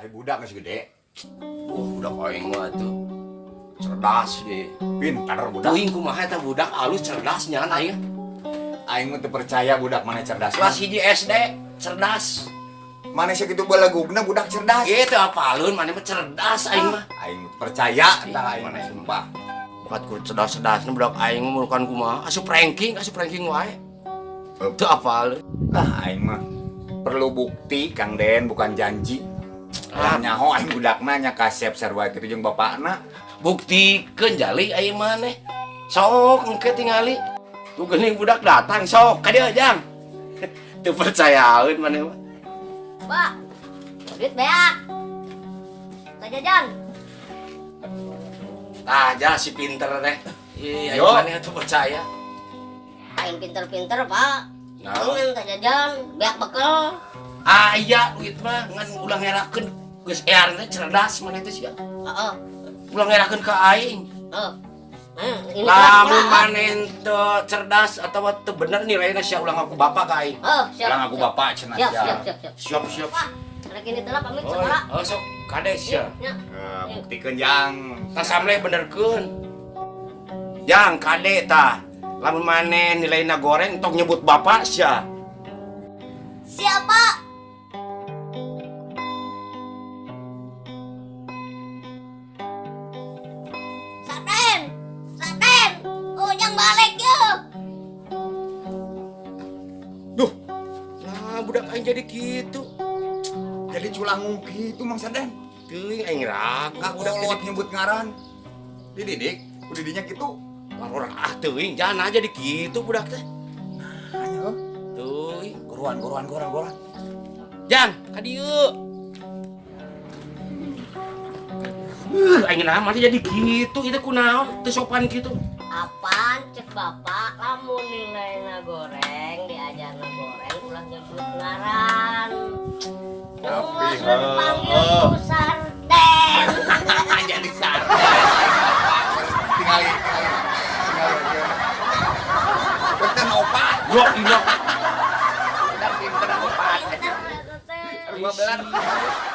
Ai budak geus gede. Budak aing mah tuh cerdas deh. Pintar budak. Teuing kumaha eta budak alus cerdas nyahan aing. Aing mah teu percaya budak mana cerdas. Kelas 1 SD cerdas. Mana sakitu belegugna budak cerdas. Gitu apalun maneh mah cerdas aing mah. Aing mah percaya tah aing mah sumpah. Bakat ku cerdas-cerdasna budak aing mah bukan kumaha. Asup ranking wae. Teu apalun. Lah aing mah perlu bukti Kang Den bukan janji. Ah nyaho aing budakna nya kasep sarua kitu jeung bapakna. Buktikeun jali aing maneh. Sok engke tingali. Tuh geuning budak datang sok ka dieu jang. Teu percayaeun maneh mah. Pak, duit beak. Tak jajan. Tah ja si pinter teh. Ih, aing Yo. maneh teu percaya. Aing pinter-pinter, Pak. Nah. Aing tak jajan, beak bekel. Aya duit mah ngan ulah ngerakeun geus ear teh cerdas maneh teh sia. Heeh. Ulah ngerakeun ka aing. Heeh. Ini Lamun maneh teu cerdas atawa teu bener nilaina sia ulah ngaku bapak ka aing. Oh, siap. Ulah ngaku bapak cenah Siap, sia. siap, siap, siap. Siap, siap. Pak, rek ini telah pamit sekolah. Oh, sok kade sia. Ya. Buktikeun jang. Tah samleh benerkeun. Jang kade tah. Lamun maneh nilaina goreng tong nyebut bapak sia. Siapa? Saten, Saten, Ujang balik yuk. Duh, nah budak aing jadi kitu. Jadi culangung kitu Mang Saden. Teuing aing ragu budak jadi kolot nyebut ngaran. Dididik, ku didinya kitu. Waror ah teuing jangan aja di kitu budak teh. Nah, nya heuh. Teuing. Goruan, goruan, goruan, goruan. Jang, ka dieu. Aing naha mah jadi kitu ieu teh kunaon teu sopan kitu. Apaan cek bapak lamun nilaina goreng diajarna goreng ulah nyebut ngaran. Tapi, Tapi dipanggil heuh. ku Sarden. Jadi Sarden. Tingali, tingali. Tingali. Beten opat. Yo, iya. Udah pinter opat. Pinter eta teh. 12.